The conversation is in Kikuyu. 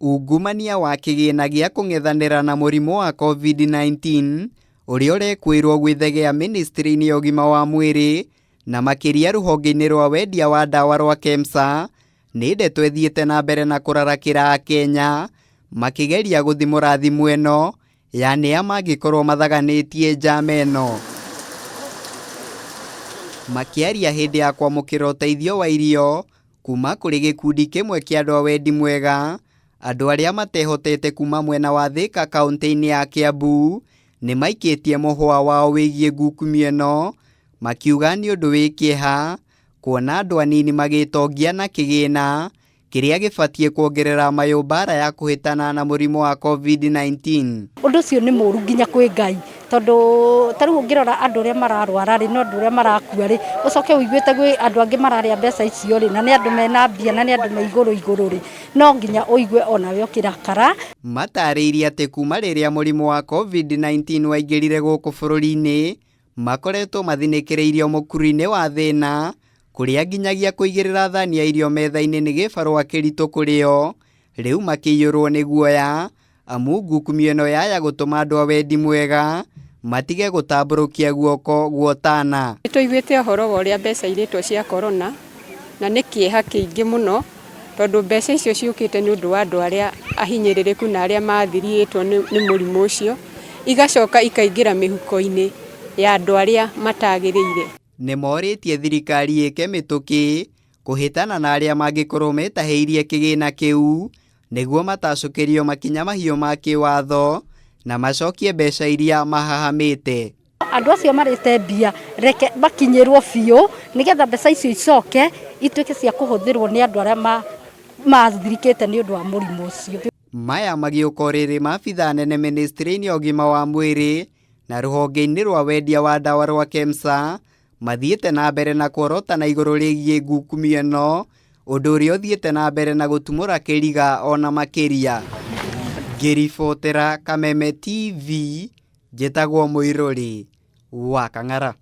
Ungumania wa kĩgĩna gĩa kũng'ethanĩra na mũrimũ wa COVID-19 ũrĩa ũrekũĩrwo gwĩthegea ministry-inĩ ya ũgima wa mwĩrĩ na makĩria rũhonge-inĩ rwa wendia wa ndawa rwa KEMSA nĩ ndeto ĩthiĩte na mbere na kũrarakĩra Akenya makĩgeria gũthimũra thimũ ĩno ya nĩa mangĩkorwo mathaganĩtie njama ĩno. Makĩaria hĩndĩ ya kwamũkĩra ũteithio wa irio kuma kũrĩ gĩkundi kĩmwe kĩa andũ a wendi mwega, andũ arĩa matehotete kuma mwena wa Thĩka kaũntĩ-inĩ ya Kĩambu nĩ maikĩtie mũhũa wao wĩgiĩ ngukumio ĩno, makiuga nĩ ũndũ wĩ kĩeha kuona andũ anini magĩtongia na kĩgĩna kĩrĩa gĩbatiĩ kuongerera mayũ mbara ya kũhĩtana na mũrimũ wa COVID-19. Ũndũ ũcio nĩ mũru nginya kwĩ Ngai, tondũ ta rĩu ũngĩrora andũ arĩa mararwara rĩ, na andũ arĩa marakua rĩ, ũcoke ũiguĩte gwĩ andũ angĩ mararĩa mbeca icio rĩ, na nĩ andũ mena mbia na nĩ andũ me igũrũ igũrũ rĩ, no nginya ũigue onawe ũkĩrakara. Matarĩirie atĩ kuma rĩrĩa mũrimũ wa COVID-19 waingĩrire gũkũ bũrũri-inĩ, makoretwo mathinĩkĩrĩirio mũkuru-inĩ wa thĩna, kũrĩa nginyagia kũigĩrĩra thani ya irio metha-inĩ nĩ gĩbarũa kĩritũ kũrĩ o, rĩu makĩiyũrwo nĩ guoya, amu ngukumio ĩno yaya gũtũma andũ a wendi mwega matige gũtambũrũkia guoko guotana. Nĩ tũiguĩte ũhoro wa ũrĩa mbeca irĩtwo cia corona, na nĩ kĩeha kĩingĩ mũno, tondũ mbeca icio ciũkĩte nĩ ũndũ wa andũ arĩa ahinyĩrĩrĩku na arĩa mathirĩtwo nĩ mũrimũ ũcio, igacoka ikaingĩra mĩhuko-inĩ ya andũ arĩa matagĩrĩire. Nĩ morĩtie thirikari ĩke mĩtũkĩ kũhĩtana na arĩa mangĩkorwo metahĩirie kĩgĩna kĩu nĩguo matacũkĩrio makinya mahiũ ma kĩwatho na macokie mbeca iria mahahamĩte. Andũ acio marĩte mbia reke makinyĩrwo biũ nĩgetha mbeca icio icoke ituĩke cia kũhũthĩrwo nĩ andũ arĩa mathirikĩte nĩ ũndũ wa mũrimũ ũcio. Maya magĩũka o rĩrĩ maabithaa nene ministry-inĩ ya ũgima wa mwĩrĩ na rũhonge-inĩ rwa wendia wa ndawa rwa KEMSA mathiĩte na mbere na kuorotana igũrũ rĩgiĩ ngukumio ĩno, ũndũ ũrĩa ũthiĩte na mbere na gũtumũra kĩriga ona makĩria. Ngĩribotera Kameme TV, njĩtagwo Mũirũrĩ wa Kang'ara.